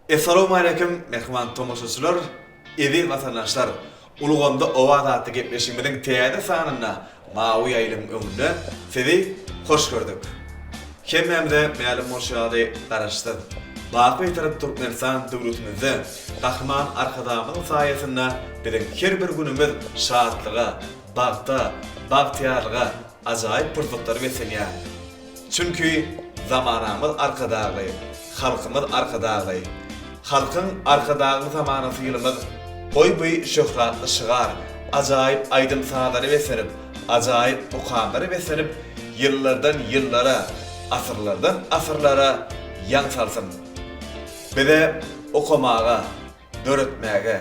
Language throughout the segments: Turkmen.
Essalawmaleýkim mähriban tomaşaçylar, eziz watandaşlar! Ulgamda Owaz atly gepleşigimiziň täze sanynda mawy ýaýlymyň öňünde sizi hoş gördük. Hemmämize mälim bolşy ýaly Garaşsyz, baky Bitarap Türkmenistan döwletimizde Gahryman Arkadagymyzyň saýasynda biziň her bir günümiz şatlyga, bagta, bagtyýarlyga, ajaýyp pursatlara beslenýär. Çünki zamanamyz Arkadagly, halkymyz Arkadagly. Halkyň Arkadagly zamanasy ýylymyz goý bu şöhratly şygar ajaýyp aýdym-sazlara beslenip, ajaýyp mukamlara beslenip ýyllardan ýyllara, asyrlardan asyrlara ýaň salsyn. Bize okamaga, döretmäge,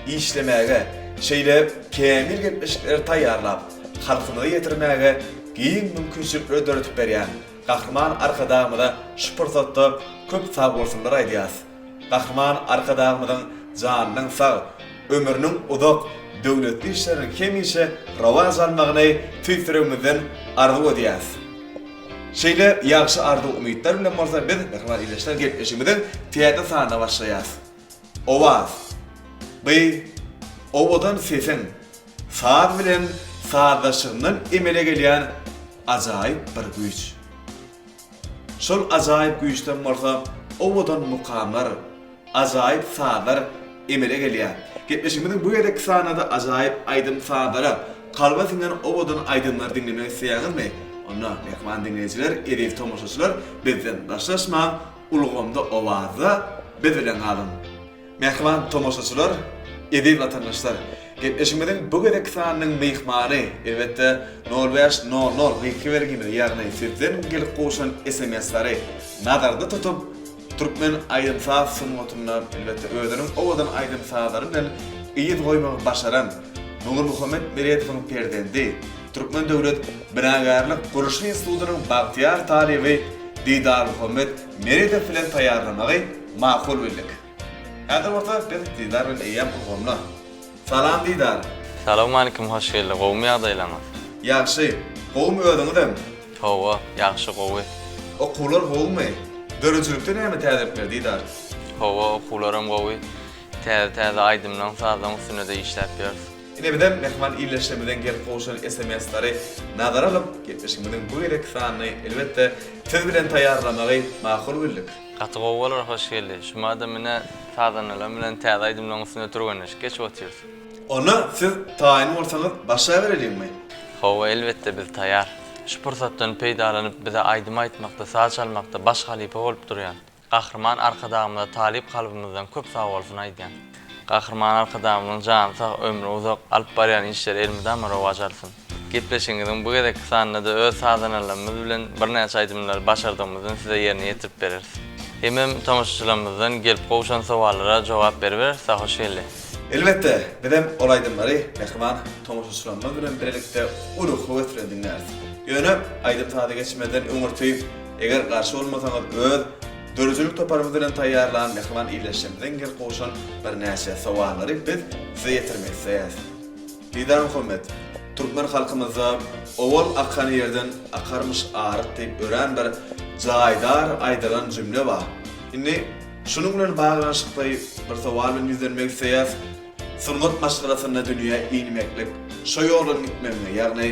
işlemäge, şeýle kämil gepleşikleri taýýarlap, halkymyza ýetirmäge giň mümkinçilikleri döredip berýän Gahryman Arkadagymyza şu pursatda köp sagbolsunlar aýdýas. Gahryman Arkadagymyzyň janynyň sag, ömrüniň uzak, döwletli işleriniň hemişe rowaç almagyny tüýs ýüregimizden arzuw edýäs. Şeýle ýagşy arzuw-umytlar bilen bolsa biz, mähriban ildeşler, gepleşigimiziň täze sanyna başlaýas. Owaz. By owadan sesiň saz bilen sazlaşygyndan emele gelýän ajaýyp bir güýç. Şol ajaýyp güýçden bolsa owadan mukamlar, ajaýyp sazlar emele gelýär. Gepleşigimiziň bu gezekki sanynda ajaýyp aýdym-sazlara, kalba siňen owadan aýdymlary diňlemek isleýäňizmi? Onda, mähriban diňleýjiler, eziz tomaşaçylar, bizden daşlaşmaň, Ulgamda owazda biz bilen galyň! Mähriban tomaşaçylar, eziz watandaşlar! Gepleşigimiziň bu gezekki sanynyň myhmany, elbetde, nol bäş nol nol gysga belgimizi, ýagny sizden gelip gowşan SMS-lary nazarda tutup, türkmen aýdym-saz sungatynda, elbetde, özüniň owadan aýdym-sazlary bilen yz goýmagy başaran Nurmuhammet Meredowyň perzendi, Türkmen döwlet binagärlik-gurluşyk institutynyň bagtyýar talyby Didarmuhammet Meredow bilen taýýarlamagy makul bildik. Häzir bolsa biz Didar bilen eýýäm ulgamda. Salam Didar! Salowmalikim hoş geldi gowumy ýagdaýlaňyz? Ýagşy, gowumy özüňizem? Hawa, ýagşy gowy. Okuwlar gowumy? Döredijilikde näme täzelikler Didar? Hawa, okuwlaram gowy. Täze täze aýdymlaň sazlaň üstünde-de işläp ýörüs. Ine bizem mähriban ildeşlerimizden gelip gowşan SMS-lary nazara alyp, gepleşigimiziň bu gezekki sanyny, elbetde, siz bilen taýýarlamagy makul bildik. Gaty gowy bolar Hoşgeldi. Şumada mine sazandalar bilen täze aýdymlaryň üstünde türgenleşik geçip otyrys. Onda siz taýyn bolsaňyz başlabereliňmi? Hawa elbetde biz taýar. Şu pursatdan peýdalanyp bize aýdym aýtmakda saz çalmakda baş halypa bolup durýan. Gahryman Arkadagymyza talyp kalbymyzdan köp sagbolsun aýdýan. Gahryman Arkadagymyzyň jany sag, ömri uzak, alyp barýan işleri elmydama rowaç alsyn. Gepleşigiňiziň bu gezekki sanynda-da öz sazandalarymyz bilen birnäçe aýdymlary başardygymyzdan size ýerine ýetirip bereris. Hemem tomaşaçylarymyzdan gelip gowşan sowallara jogap beriberis-dä hoş geldi. Elbetde, bizem ol aýdymlary mähriban tomaşaçylarymyz bilen birlikde uly höwes bilen diňläris. Ýöne aýdym-saza geçmezden öňürti Eger garşy bolmasaňyz öz döredijilik toparymyz bilen taýýarlan mähriban ildeşlerimizden gelip gowşan birnäçe sowallary biz size ýetirmek isleýäris. Didarmuhammet, türkmen halkymyzda Owal akan ýerden akarmyş aryk diýip örän bir jaýdar aýdylan jümle bar. Indi şunuň bilen baglanyşykly bir sowal bilen ýüzlenmek isleýäris. Sungat maşgalasynda dünýä inmeklik, şo ýoldan gitmegiňe, ýagny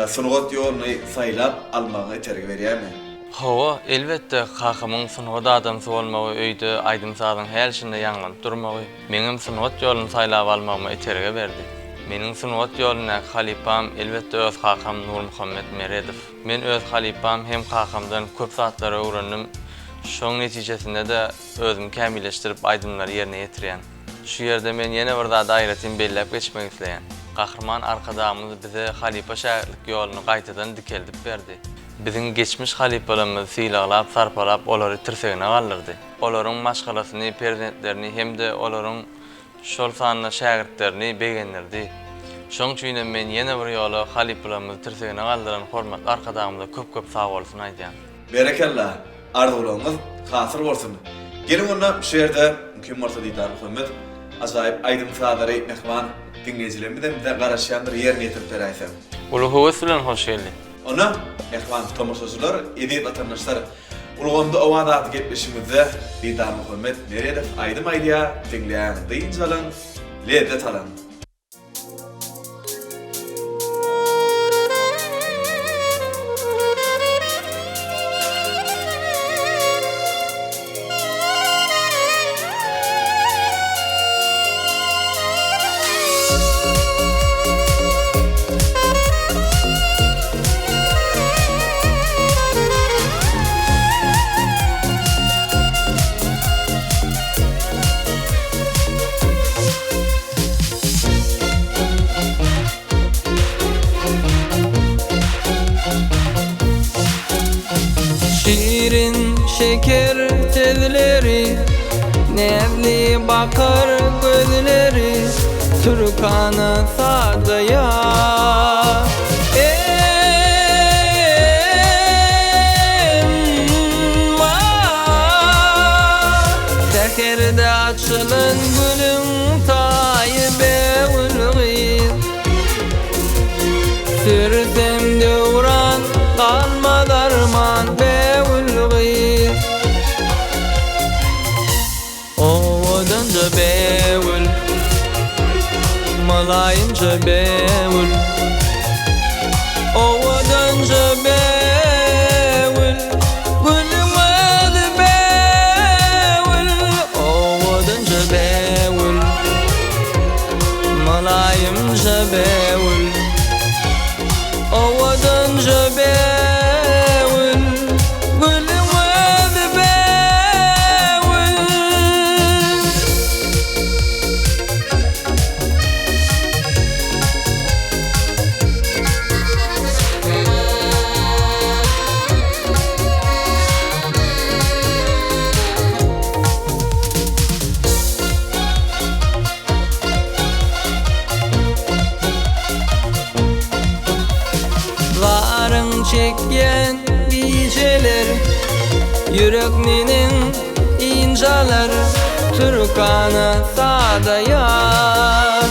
sungat ýoluny saýlap almagyňa itergi berýärmi? Hawa, elbetde, kakamyň sungat adamsy bolmagy, öýde aýdym-sazyň häli-şindi ýaňlanyp durmagy, meňem sungat ýoluny saýlap almagyma itergi berdi. Meniň sungat ýolundaky halypam, elbetde, öz kakam Nurmuhammet Meredow. Men öz halypam hem kakamdan köp zatlary öwrendim. Şoň netijesinde-de özümi kämilleşdirip aýdymlary ýerine ýetirýän. Şu ýerde men ýene bir zady aýratyn belläp geçmek isleýän. Gahryman Arkadagymyz bize halypa-şägirtlik ýoluny gaýtadan dikeldip berdi. Biziň geçmiş halypalarymyzy sylaglap, sarpalap olary tirsegine galdyrdy. Olaryň maşgalasyny, perzentlerini hem-de olaryň şol sanda şägirtlerini begendirdi. Şoň üçin hem men ýene bir ýola halypalarymyzy tirsegine galdyran hormatly Arkadagymyza köp-köp sagbolsun aýdýan. Berekella! Arzuwlaryňyz hasyl bolsun! Geliň onda şu ýerde mümkin bolsa Didarmuhammet ajaýyp aýdym-sazlary mähriban diňleýjilerimizem bize garaşýandyr ýerine ýetirip beräýseň. Uly höwes bilen hoş geldi. Onda mähriban tomaşaçylar, eziz watandaşlar Ulgamda Owaz atly gepleşigimizde Didarmuhammet Meredow aýdym aýdýar, diňläň, dynç alyň, lezzet alyň! Şirin şeker sözleri, Näzli bakar gözleri, Türkana sadaýar. Emma Säherde açylan gülüň taýy bewül gyz. Sürsem döwran galmaz arman bewül gyz. Owadanja bewül, mylaýymja bewül. Owadanja bewül, gülüň özi bewül. Owadanja bewül, mylaýymja bewül. Owadanja bewül, gülüň özi bewül. Zaryn çekýän gijeler Ýürek neneň ynjalar Türkana sada ýar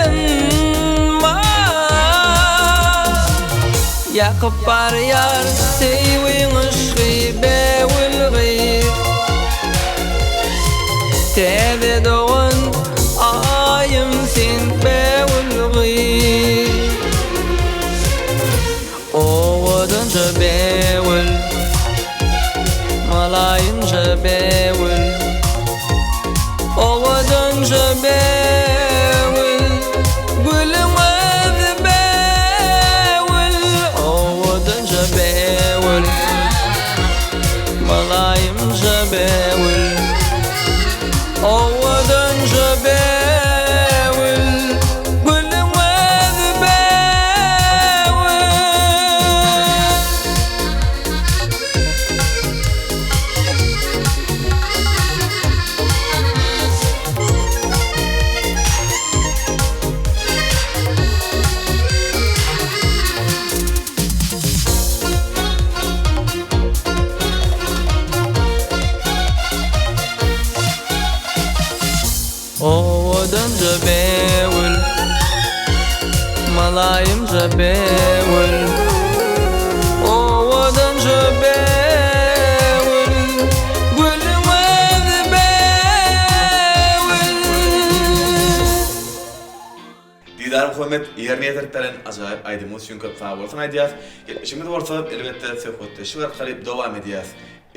Emma Ýakyp barýar söýgiň yşgy bewül gyz. Täze dogan Aýym sen bewül gyz. Owadanja bewül, mylaýymja bewül. Owadanja bewül, gülüň özi bewül. Owadanja bewül, mylaýymja bewül. Owadanja bewül, gülüň özi bewül. Owadanja bewül, mylaýymja bewül. Owadanja bewül, gülüň özi bewül. Didarmuhammet ýerine ýetirip beren ajaýyp aýdymyňyz üçin köp sagbolsun aýdýas. Gepleşigimizi bolsa elbetde söhbetdeşlik arkaly dowam edýäs.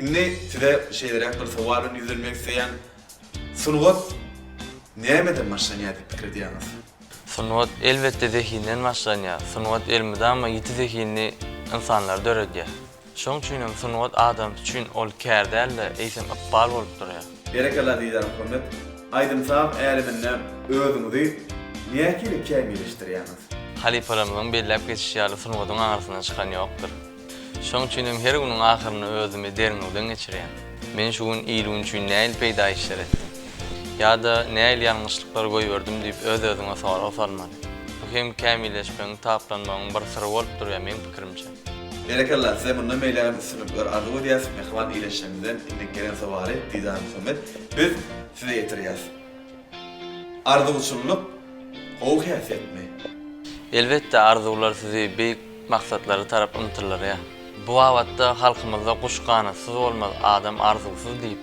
Indi size şeýleräk bir sowal bilen ýüzlenmek isleýän. Sungat nämeden başlanýar diýip pikir edýäňiz? Sungat elbetde zehinden başlanýar. Sungat elmydama ýiti zehinli. ynsanlary döredýär. Şoň üçin hem sungat adamsy üçin ol kär däl-de, eýsem ykbal bolup durýar. Berekella Didarmuhammet, aýdym-saz äleminde özüňizi nähili kämilleşdirýäňiz? Halypalarymyzyň belläp geçişi ýaly sungatyň aňyrsyndan çykan ýokdur. Şoň üçin hem her günüň ahyrynda özümi derňewden geçirýän. Men şu gün il-gün üçin nähili peýda işler etdim? Ýa-da nähili ýalňyşlyklar goýberdim diýip öz-özüňe sorag salmaly. Bu hem kämilleşmegiň, taplanmagyň bir syry bolup durýar meň pikirimçe. Berekella size mundan beýlägem üstünlikler arzuw edýäs mähriban ildeşlerimizden indiki gelen sowaly Didarmuhammet biz size ýetirýäs. Arzuwçyllyk gowy häsiýetmi? Elbetde arzuwlar sizi beýik maksatlara tarap ymtyldyrýar. Bu babatda halkymyzda Guş ganatsyz bolmaz, adam arzuwsyz diýip,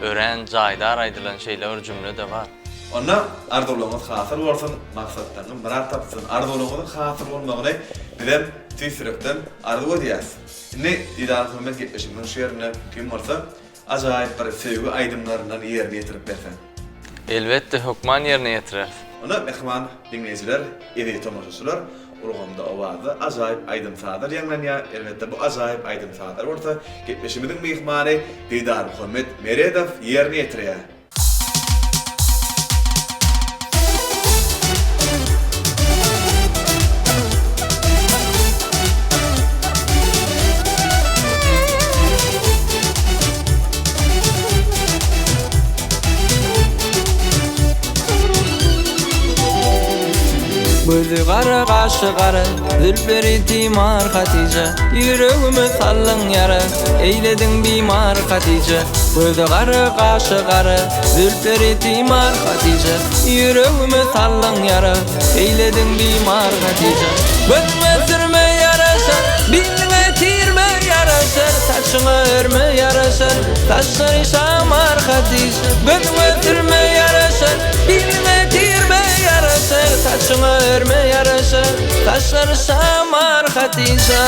örän jaýdar aýdylan şeýle bir jümle-de bar. Onda arzuwlaryňyz hasyl bolsun, maksatlaryňyz myrat tapsyn. Arzuwlaryňyzyň hasyl bolmagyny bizem tüýs ýürekden arzuw edýäris. Indi Didarmuhammet gepleşigimiziň şu ýerinde mümkin bolsa ajaýyp bir söýgi aýdymlaryndan ýerine ýetirip berseň. Elbetde hökman ýerine ýetireris. Onda mähriban diňleýjiler, eziz tomaşaçylar, ulgamda owazda ajaýyp aýdym-sazlar ýaňlanýar. Elbetde bu ajaýyp aýdym-sazlar bolsa gepleşigimiziň myhmany Didarmuhammet Meredow ýerine ýetirýär. Gözi gara gaşy gara Zülpleri timar Hatyja Ýüregime saldyň ýara Eýlediň bimar Hatyja Gözi gara gaşy gara Zülpleri timar Hatyja Ýüregime saldyň ýara Eýlediň bimar Hatyja Gözüňe sürme ýaraşar Biliňe tirme ýaraşar Saçyňa örme ýaraşar Saçlary şamar Hatyja Gözüňe sürme ýaraşar Biliňe tirme ýaraşar Saçyňa örme ýaraşar Saçlary şamar Hatyja.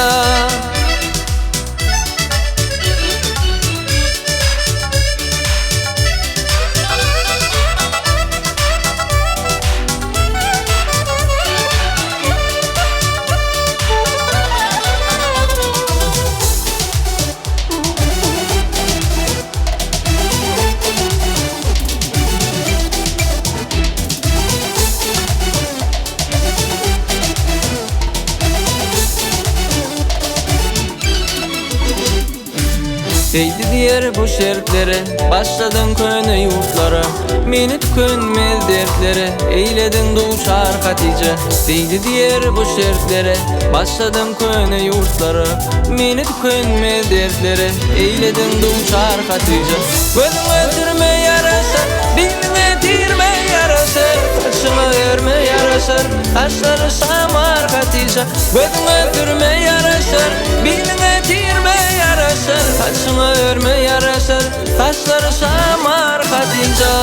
Beýdi diýer bu şertlere, Başladyň köne ýurtlara, Meni tükenmez dertlere, Eýlediň duçar Hatyja. Beýdi diýer bu şertlere, Başladyň köne ýurtlara, Meni tükenmez dertlere, Eýlediň duçar Hatyja. Gözüňe sürme ýaraşar, Biliňe tirme ýaraşar, Saçyňa örme ýaraşar, Saçlary şamar Hatyja. Gözüňe sürme ýaraşar, Biliňe tirme ýaraşar, Saçyňa örme ýaraşar, Saçlary şamar Hatyja.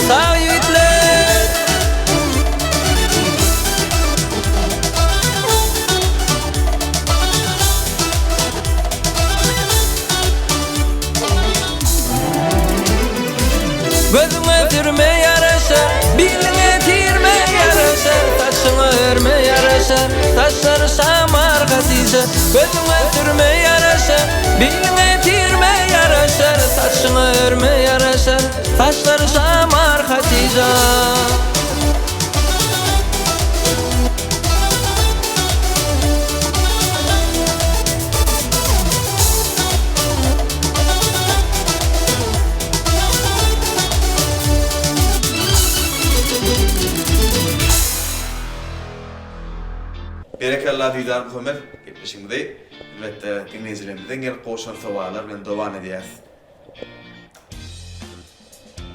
Sag ýigitler! Gözüňe sürme ýaraşar, biliňe tirme ýaraşar, Saçyňa örme ýaraşar, saçlary şamar Hatyja. Gözüňe sürme ýaraşar, biliňe tirme ýaraşar, Saçyňa örme ýaraşar, saçlary şamar Hatyja. Berekella Didar Muhammet gepleşigimizi elbetde diňleýjilerimizden gelip gowşan sowallar bilen dowam edýäs.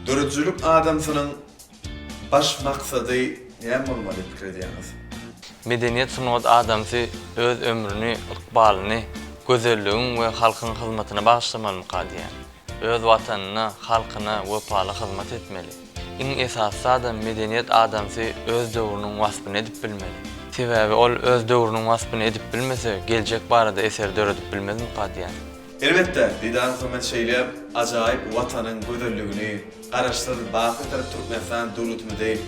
Döredijilik adamsynyň Baş maksady näme bolmaly diýip pikir edýäňiz? Medeniýet sungat adamsy öz ömrüni, ykbalyny gözelligiň we halkyň hyzmatyna bagyşlamalymyka diýýän. Öz watanyna, halkyna wepaly hyzmat etmeli. Iň esasy-da medeniýet adamsy öz döwrüniň waspyny edip bilmeli. Sebäbi ol öz döwrüniň waspyny edip bilmese, geljek barada eser döredip bilmezmika diýýän. Elbetde, Didar Muhammet şeýle ajaýyp Watanyň gözelligini, Garaşsyz, baky Bitarap Türkmenistan döwletimizi,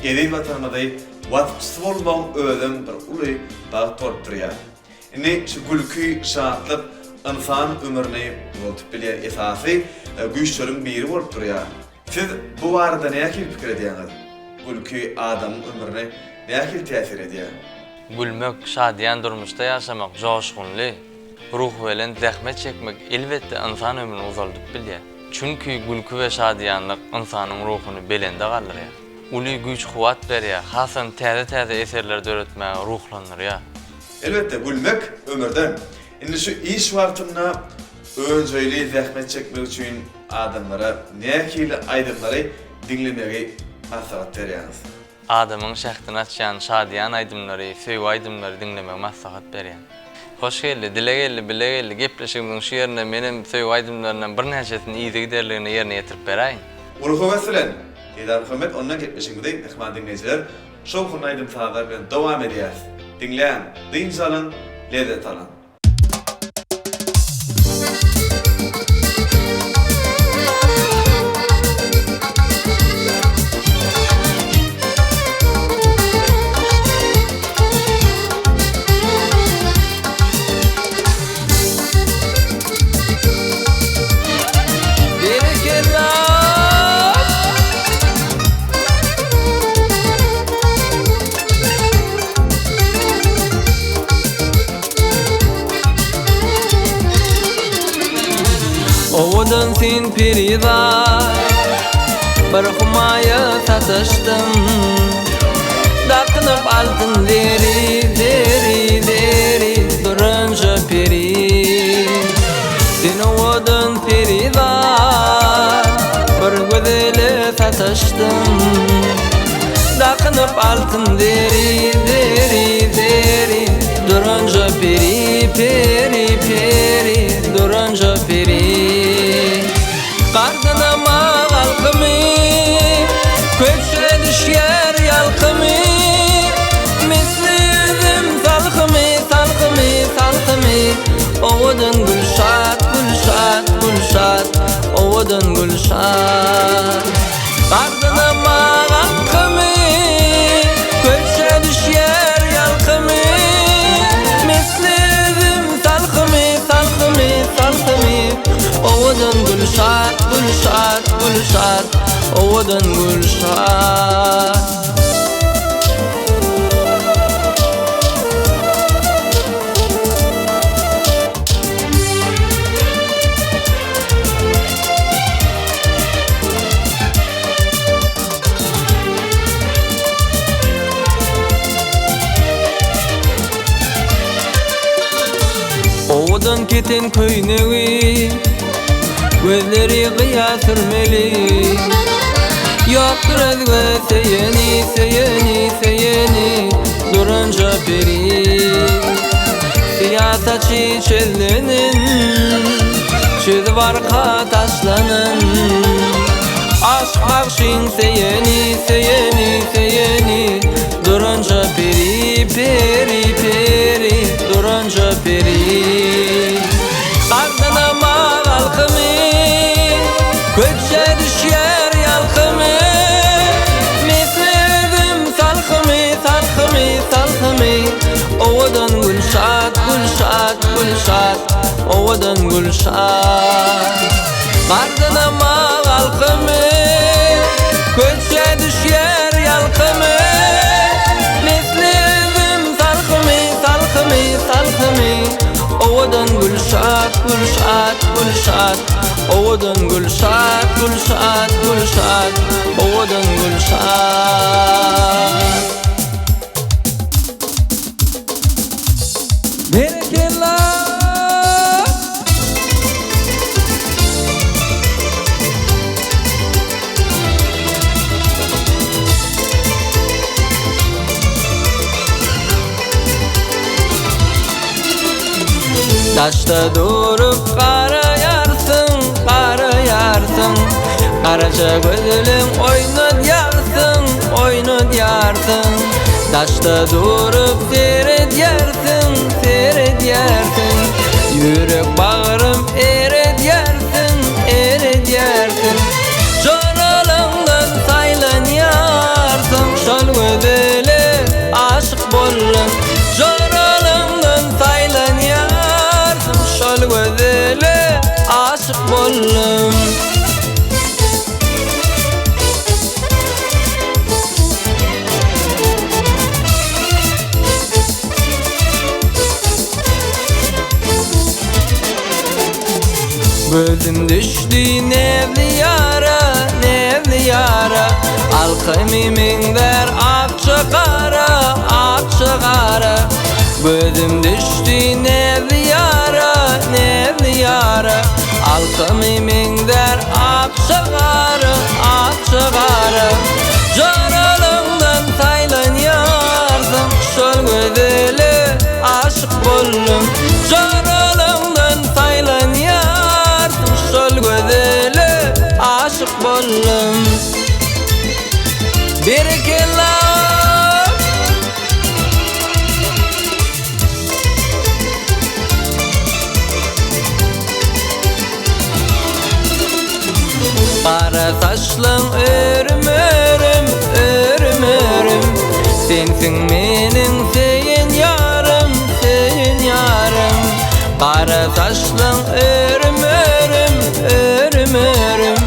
eziz Watanymyzy. waspçysy bolmagyň özem bir uly bagt bolup durýar. Indi şu gülki, şatlyk ynsan ömrüni uzaldyp bilýän esasy güýçleriň biri bolup durýar. Siz bu barada nähili pikir edýäňiz? Gülki adamyň ömrüne nähili täsir edýär? Gülmek, şadyýan durmuşda ýaşamak, joşgunly, ruhubelent zähmet çekmek elbetde ynsan ömrüni uzaldyp bilýär. Çünki gülki we şadyýanlyk ynsanyň ruhuny belende galdyrýar. Uly güýç-kuwwat berýär, hasam täze-täze eserleri döretmäge ruhlandyrýar. Elbetde, gülmek ömürden. Indi şu iş wagtynda önjeýli zähmet çekmek üçin adamlara nähili aýdymlary diňlemegi maslahat berýäňiz? Adamyň şähdini açýan şadyýan aýdymlary, söýgi aýdymlary diňlemegi maslahat berýän. Hoş geldi, dile geldi, bile geldi gepleşigimiziň şu ýerinde menem söýgi aýdymlaryndan birnäçesini yzygiderligine ýerine ýetirip beräýin. Uly höwes bilen! Didarmuhammet onda gepleşigimizi myhman diňleýjiler şowhunly aýdym-sazlar bilen dowam edýäris. Diňläň, dynç alyň, lezzet alyň! Berekella! Owadan sen perizat Bir humaýa sataşdym Dakynyp altyn zeri, zeri, zeri Duranja peri Sen owadan perizat Bir gözele sataşdym Dakynyp altyn zeri, zeri, zeri Duranja peri, peri, peri Duranja peri Gardanama galkymy Köçe düşýär ýalkymy Misli üzüm salkymy, salkymy, salkymy Owadan Gülşat, Gülşat, Gülşat Owadan Gülşat Gardynama galkymy, Köçe düşýär ýalkymy, Misli üzüm salkymy, salkymy, salkymy, Owadan Gülşat, Gülşat, Gülşat, Owadan Gülşat. Owadan keten köýnegi, Gözleri gyýa sürmeli. Ýokdur özge söýeni, söýeni, söýeni, Duranja peri. Syýa saçy çözlenen, Çözüp arka taşlanan. Aşyk bagşyň söýeni, söýeni, söýeni, Duranja peri, peri, peri, Duranja peri. Gardanama galkymy, Köçe düşýär ýalkymy, Misli üzüm salkymy, salkymy, salkymy, Owadan Gülşat, Gülşat, Gülşat, Owadan Gülşat. Gardanama galkymy, Köçe düşýär ýalkymy, Misli üzüm salkymy, salkymy, salkymy, Owadan Gülşat, Gülşat, Gülşat, Owadan Gülşat, Gülşat, Gülşat, Owadan Gülşat. Berekella! Daşda durup garaýarsyň, garaýarsyň, Garaja gözleň oýnadýarsyň, oýnadýarsyň. Daşda durup seredýärsiň, seredýärsiň, Ýürek bagrym eredýärsiň, eredýärsiň. Joralaňdan saýlanýarsyň, şol gözele. Gözüm düşdi näzli ýara, näzli ýara Alkymy meňzär akja gara, akja gara Gözüm düşdi näzli ýara, näzli ýara Alkymy meňzär akja gara, akja gara Joralaňdan saýlanýarsyň şol gözele aşyk boldum Joralaňdan saýlanýarsyň şol gözele aşyk boldum Berekella! Gara saçlaň örüm-örüm, örüm-örüm Sensiň meniň söýen ýarym, söýen ýarym Gara saçlaň örüm-örüm, örüm-örüm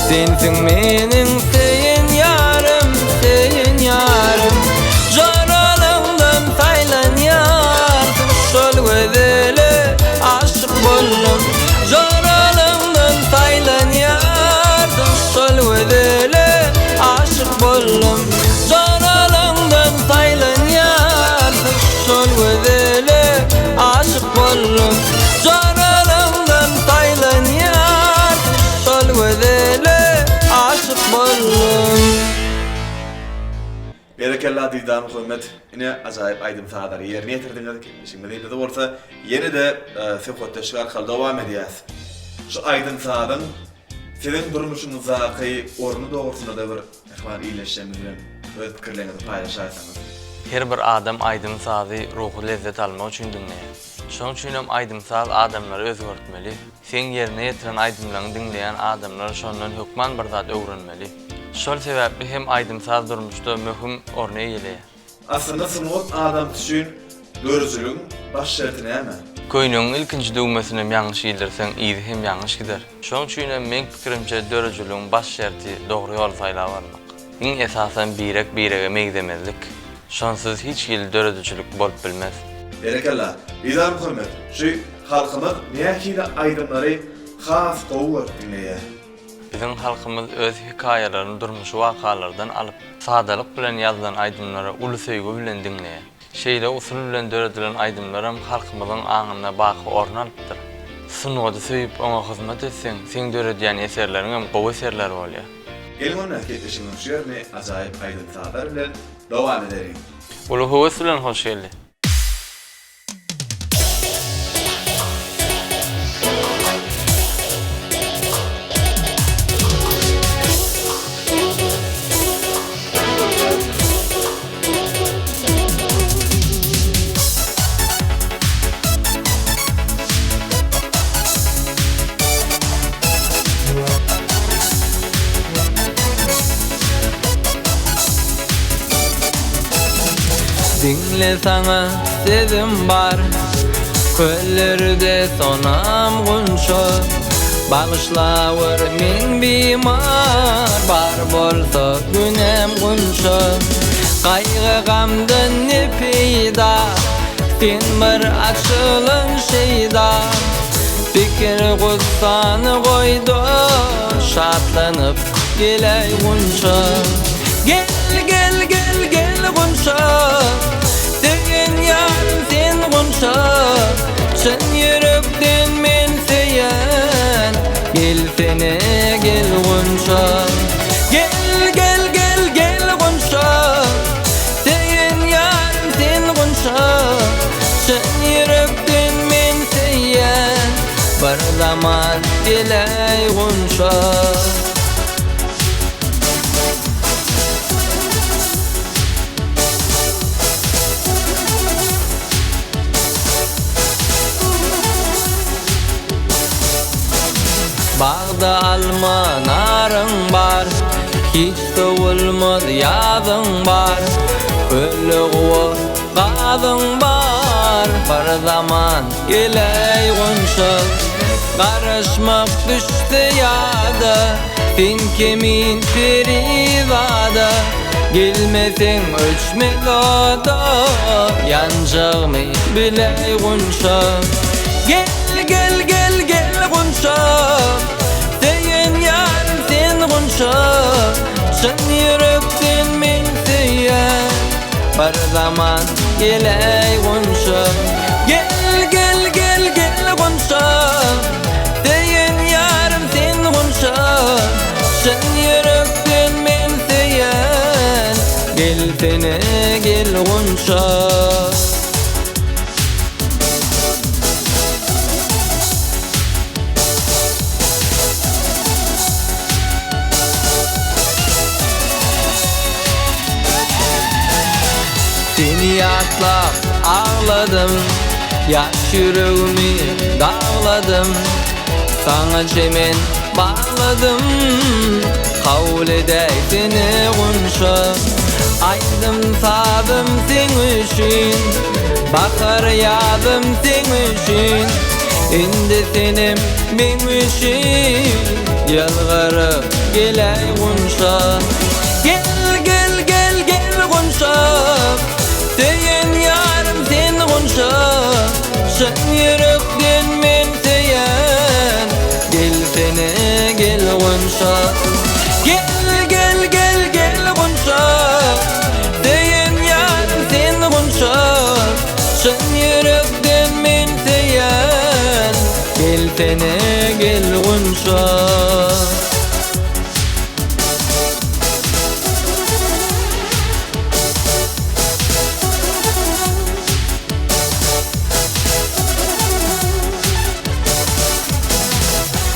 Sensiň meniň söýen ýarym, söýen ýarym Joralaňdan saýlanýarsyň şol gözele aşyk boldum Joralaňdan saýlanýarsyň şol gözele aşyk boldum Joralaňdan saýlanýarsyň şol gözele aşyk boldum Joralaňdan saýlanýarsyň şol gözele aşyk boldum. Berekella Didarmuhammet ine ajaýyp aýdym sazlary ýerine ýetirdiňiz gepleşigimizi biz bolsa ýene-de söhbetdeşlik arkaly dowam edýäs. Şu aýdym sazyň siziň durmuşyňyzdaky orny dogrusynda-da bir mähriban ildeşlerimiz bilen öz pikirleriňizi paýlaşaýsaňyz. Her bir adam aýdym-sazy ruhy lezzet almak üçin diňleýär. Şonuň üçinem aýdym-saz adamlary özgertmeli. Seň ýerine ýetiren aýdymlaryňy diňleýän adamlar şondan hökman bir zat öwrenmeli. Şol sebäpli hem aýdym-saz durmuşda möhüm orny eýeleýär. Aslynda sungat adamsy üçin döredijiligiň baş şerti näme? Köýnegiň ilkinji düwmesinem ýalňyş ildirseň, yzy hem ýalňyş gider. Şonuň üçin hem meň pikirimçe döredijiligiň baş şerti dogry ýoly saýlap almak. Iň esasam birek-birege megzemezlik. Şonsuz hiç hili döredijilik bolup bilmez. Berekella. Didarmuhammet, şu halkymyz nähili aýdymlary has gowy görüp diňleýär? Biziň halkymyz öz hekaýalaryny durmuşy wakalardan alyp, sadalyk bilen ýazylan aýdymlary uly söýgi bilen diňleýär. Şeýle usul bilen döredilen aýdymlaram halkymyzyň aňynda baky orun alypdyr. Sungaty söýüp, oňa hyzmat etseň, seň döredýän eserleriňem gowy eserler bolýar. Geliň onda gepleşigimiziň şu ýerini ajaýyp aýdym-sazlar bilen dowam edeliň. Uly höwes bilen hoş geldi. Diňle saňa sözüm bar Köllerde sonam gunça Bagyşlawur men bimar Bar bolsa günäm gunça Gaýgy gamdan ne peýda Sen bir açylan şeýda Pikir gussany goýda Şatlanyp geläý gunça Gel gel gel gel gunça Söýen ýarym sen gunça Çyn ýürekden men söýen Gelsene gel gunça Gel gel gel gel gunça Söýen ýarym sen gunça Çyn ýürekden men söýýän Bir zaman geläý gunça. Bagda alma naryň bar, Hiç sowulmaz ýazyň bar, Köle guwa gazyň bar, Bir zaman geläý gunça. Garaşmak düşse ýada, Sen kemin perizada, Gelmeseň öçmez oda, Ýanjagmy biläý gunça. Gel, gel, gel, gel gunça. Gunça, Çyn ýürekden men söýýän, Bir zaman geläý Gunça. Gel, gel, gel, gel Gunça, Söýen ýarym sen Gunça, Çyn ýürekden men söýýän, Gelsene gel Gunça. Seni ýatlap agladym, Ýaş ýüregimi dagladym, Saňa çemen bagladym, Kabul edäýsene gunça. Aýdym-sazym seň üçin, Bahar ýazym seň üçin, Indi senem meň üçin, Ýylgyryp geläý gunça. Gel, gel, gel, gel gunça, Söýen ýarym sen gunça, Çyn ýürekden men söýen, Gelsene gel gunça. Gel, gel, gel, gel gunça, Söýen ýarym sen gunça, Çyn ýürekden men söýen, Gelsene gel gunça.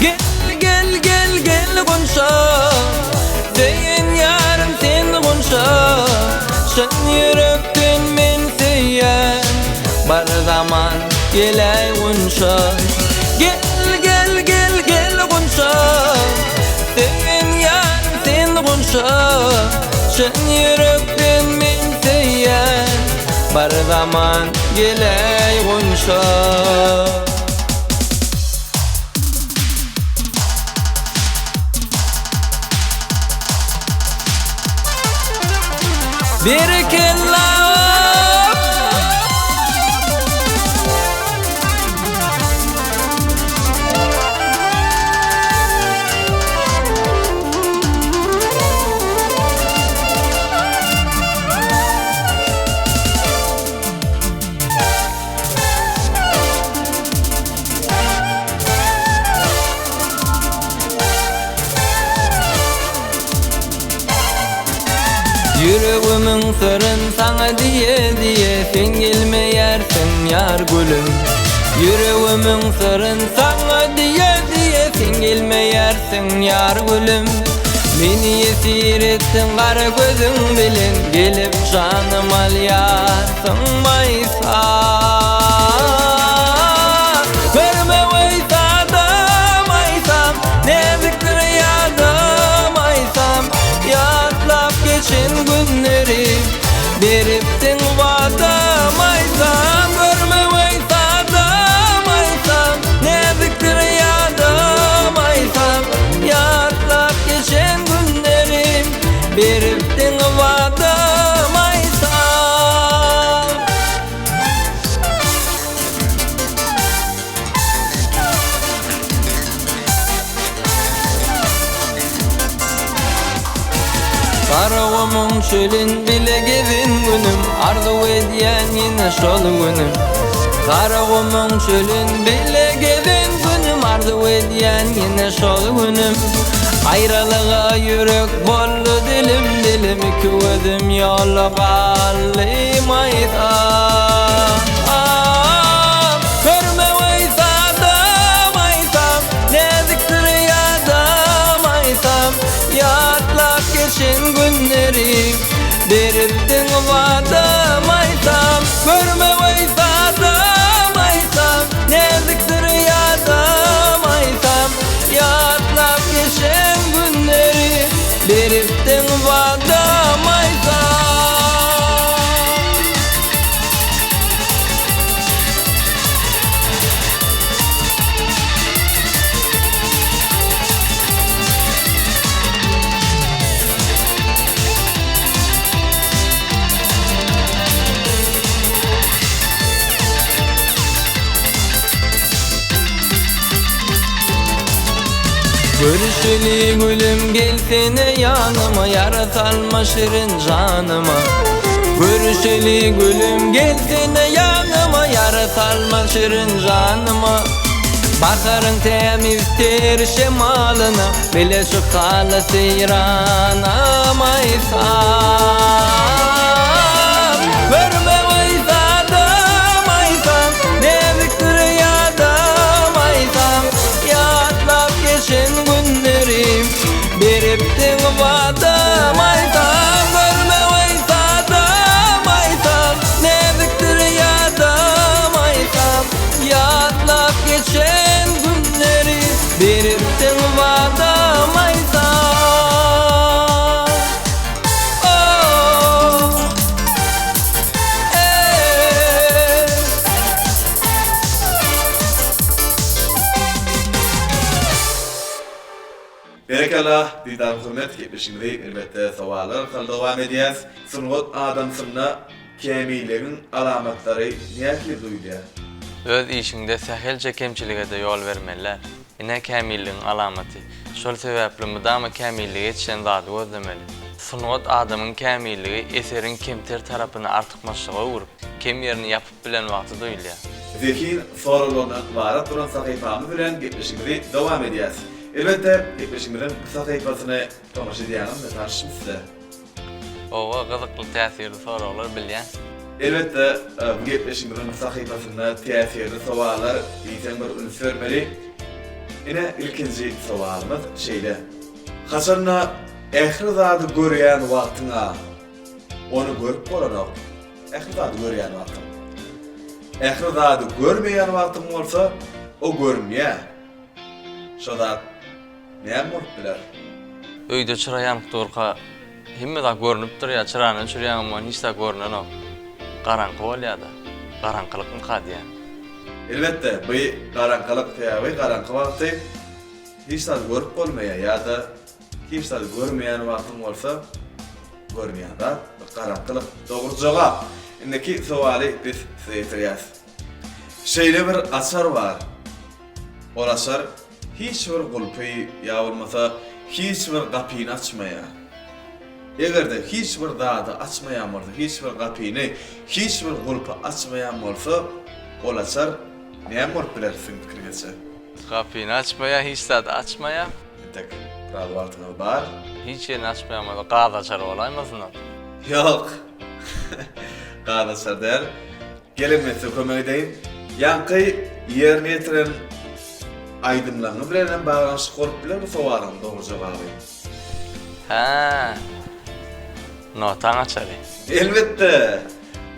Gel gel gel gel gunça Söýen ýarym sen gunça Çyn ýürekden men söýýän Bir zaman geläý gunça Gel gel gel gel gunça Söýen ýarym sen gunça Çyn ýürekden men söýýän Bir zaman geläý gunça. Berekella! Ýüregimiň syryn saňa diýe-diýe Sen gelmeýärsiň ýar gülüm Ýüregimiň syryn saňa diýe-diýe Sen gelmeýärsiň ýar gülüm Meni ýesir etdiň gara gözüň bilen Gelip janym alýarsyň maýsa Görmeweý sada maýsam Näzikdir ýadam aýsam Ýatlap geçen günleri Beripdiň wada maýsam Görmeweý sada maýsam Näzikdir ýadam aýsam Ýatlap geçen günleri Beripdiň wada maýsam. Garagumuň çölün bile gezen günüm Arzuw edýän ýene şol günüm Garagumuň çölün bile gezen günüm Arzuw edýän ýene şol günüm Aýralyga ýürek boldy dilim dilim Iki gözüm ýola galdy maýsa Görmeweý sada maýsam Näzikdir ýada maýsam Ýatlap geçen günleri Beripdiň wada maýsam Görmeweý sada maýsam Näzikdir ýada maýsam Ýatlap geçen günleri Beripdiň wada maýsam. Görüşeli gülüm gelsene ýanyma Ýara salma şirin janyma Görüşeli gülüm gelsene ýanyma Ýara salma şirin janyma Baharyň tämiz ter şemalyna Bile çykaly seýrana Maýsam Görme goýsada Maýsam Näzikdir ýada Maýsam Ýatlap geçen günlerim Beripdiň wada Maýsam Görme goýsada Maýsam Näzikdir ýada Maýsam Ýatlap geçen günleri Beripdiň wada Maýsam Oh Eý. Berekella Didar Muhammet gepleşigimizi elbetde sowallar arkaly dowam edýäs. Sungat adamsynda kämilligiň alamatlary nähili duýulýar? Öz işiňde sähelçe kemçilige-de ýol bermeli däl. Ine kämilligiň alamaty. Şol sebäpli mydama kämillige ýetişen zady gözlemeli. Sungat adamyň kämilligi eseriň kemter tarapyny artykmaçlyga öwrüp, kem ýerini ýapyp bilen wagty duýulýar. Zehin soraglaryndan ybarat bolan sahypamyz bilen gepleşigimizi dowam edýäs. Elbetde, gepleşigimiziň bu sahypasyny tomaşa edýäňizmi, tanyşmy size? Oba gyzykly täsirli soraglar bilýän. Elbetde, bu gepleşigimiziň bu sahypasynda täsirli sowallar diýseň bir üns bermeli. Ine, ilkinji sowalymyz şeýle. Haçanda ähli zady görýän wagtyň-a ony görüp bolanok. Ähli zady görýän wagtyň. Ähli zady görmeýän wagtyň bolsa, o görünýär. Şo zat näme bolup biler? Öýde çyra ýanyp durka hemme zat görnüp durýar, çyrany öçürýäňem welin hiç zat görnenok. Garaňky bolýar-da. Garaňkylykmyka diýýän. Elbetde, bu garaňkylyk, sebäbi garaňky wagty hiç zady görüp bolmaýar ýa-da hiç zady görmeýän wagtyň bolsa görünýän zat bu garaňkylyk. Dogry jogap. Indiki sowaly biz size ýetirýäs. Şeýle bir açar bar. Ol açar hiç bir gulpy ýa bolmasa hiç bir gapyny açmaýar. Eger-de hiç bir zady açmaýan bolsa, hiç bir gapyny, hiç bir gulpy açmaýan bolsa, ol açar näme bolup biler siziň pikiriňizçe? Gapyny açmaýar, hiç zady açmaýar. Entek biraz wagtyňyz bar. Hiç ýerini açmaýan bolsa gaz açary bolaýmasyn ol? Ýok. Gaz açar däl. Geliň men size kömek edeýin. Ýaňky ýerine ýetiren aýdymlaryňyz bilen hem baglanyşyk bolup biler bu sowalyň dogry jogaby. Hä. Notaň açary. Elbetde!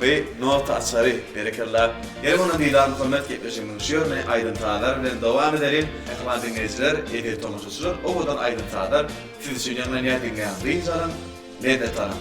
Bu nota açary. Berekella. Geliň onda Dilan Muhammet gepleşigimiziň şu ýerini aýdym-sazlar bilen dowam edeliň. Mähriban diňleýjiler, eziz tomaşaçylar, owadan aýdym-sazlar siz üçin ýaňlanýar, diňläň, dynç alyň, lezzet alyň.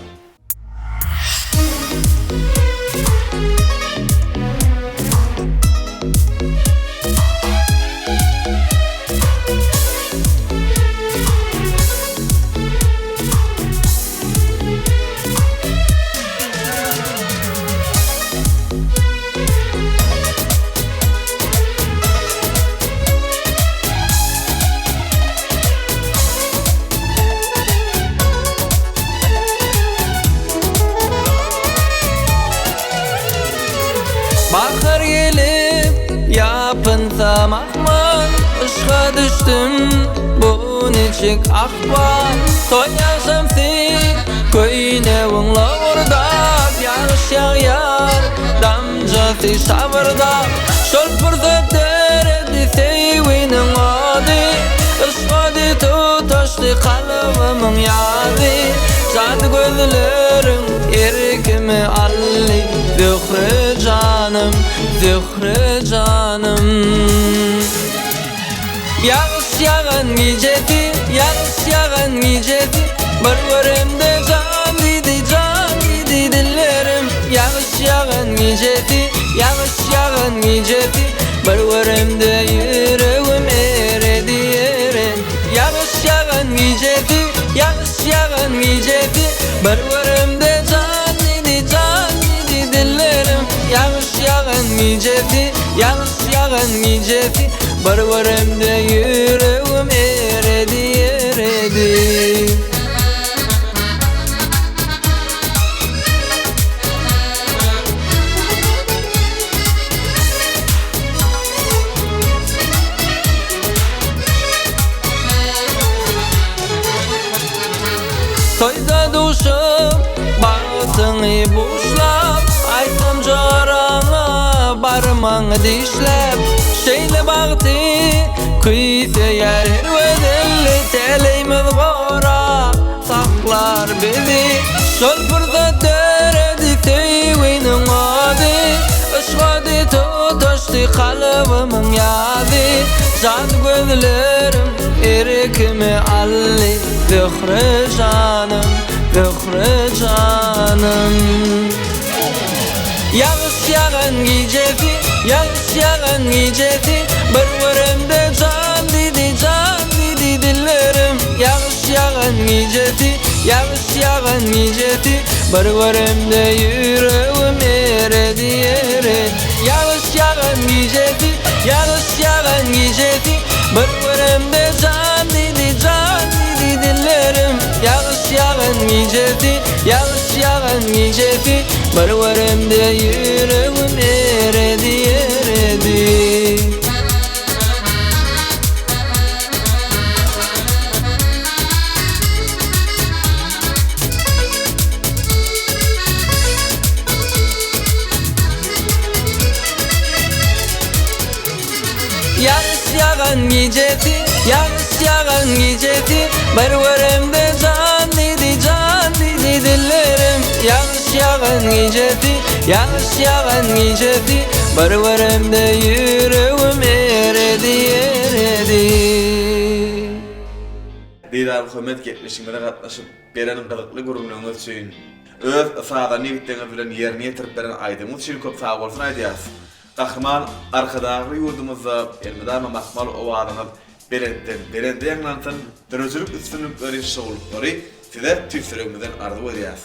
Bahar gelip ýapynsa mahmal Yşga düşdüm bu niçik ahwal Toý agşamsy köýnegiň lowurdap Ýagyş ýagýar damjasy şabyrdap Şol pursat döredi söýginiň ody Yşk ody tutaşdy kalbymyň ýazy Jady gözleriň erkimi aldy Zöhre janym, Zöhre janym Ýagyş ýagan gijesi, ýagyş ýagan gijesi Bir göremde jan diýdi, jan diýdi dillerim Ýagyş ýagan gijesi, ýagyş ýagan gijesi Bir göremde ýüregim eredi, eredi Ýagyş ýagan gijesi, ýagyş ýagan gijesi Bir göremde jan diýdi, jan diýdi dillerim Ýagyş ýagan gijesi, ýagyş ýagan gijesi Bir göremde ýüregim eredi. eredi. Toýda duşup, bagtyňy buşlap, Aýtsam joraňa barmaň dişläp, Şeýle bagty küýseýär her gözel, Täleýimiz gorap saklar bizi. Şol pursat döredi söýginiň ody, Yşk ody tutaşdy kalbymyň ýazy, Jan gözlerim erkimi aldy, Zöhre janym, Zöhre janym. Ýagyş ýagan gijesi, ýagyş ýagan gijesi, Bir göremde jan diýdi, jan diýdi dillerim. Ýagyş ýagan gijesi, ýagyş ýagan gijesi, Bir göremde ýüregim eredi, eredi. Ýagyş ýagan gijesi, ýagyş ýagan gijesi, Bir göremde jan diýdi, jan diýdi dillerim. Ýagyş ýagan gijesi, ýagyş ýagan gijesi, Bir göremde ýüregim eredi, eredi. Ýagyş ýagan gijesi, ýagyş ýagan gijesi, Bir göremde jan diýdi, jan diýdi dillerim. Ýagyş ýagan gijesi, ýagyş ýagan gijesi, Bir göremde ýüregim eredi, eredi. Didarmuhammet gepleşigimize gatnaşyp beren gyzykly gürrüňleriňiz üçin, öz sazanda ýigitleriňiz bilen ýerine ýetirip beren aýdymyňyz üçin köp sagbolsun aýdýarys. Gahryman Arkadagly ýurdumyzda elmydama mahmal owazyňyz belentden belende ýaňlansyn, döredijilik üstünlikleri, şowluklary size tüýs ýüregimizden arzuw edýäris.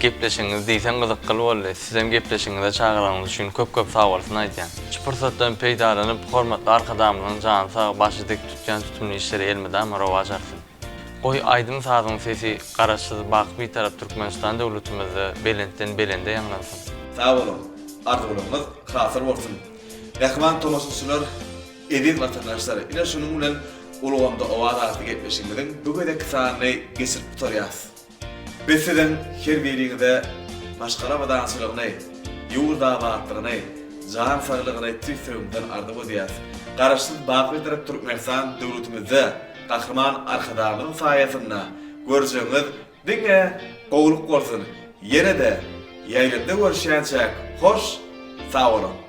Gepleşigiňiz diýseň gyzykgyl boldy. Sizem gepleşigiňize çagyranyňyz üçin köp köp sagbolsun aýdýan. Şu pursatdan peýdalanyp hormatly Arkadagymyzyň jany sag, başy dik, tutýan tutumly işleri elmydama rowaç alsyn. Goý aýdym sazyň sesi Garaşsyz baky Bitarap Türkmenistan döwletimizde belentden belende ýaňlansyn. Sag boluň! Arzuwlaryňyz hasyl bolsun! Mähriban tomaşaçylar, eziz watandaşlar, ine şunuň bilen Ulgamda owaz atly gepleşigimiziň bu gezekki sanyny geçirip gutarýas. Biz siziň her biriňize maşgala abadançylygyny, ýurt abatlygyny, jan saglygyny tüýs ýüregimizden arzuw edýäris. Garaşsyz baky Bitarap Türkmenistan döwletimizde Gahryman Arkadagymyzyň saýasynda görjegiňiz diňe gowulyk bolsun! Ýene-de ýaýlymda görüşýänçäk hoş sag boluň!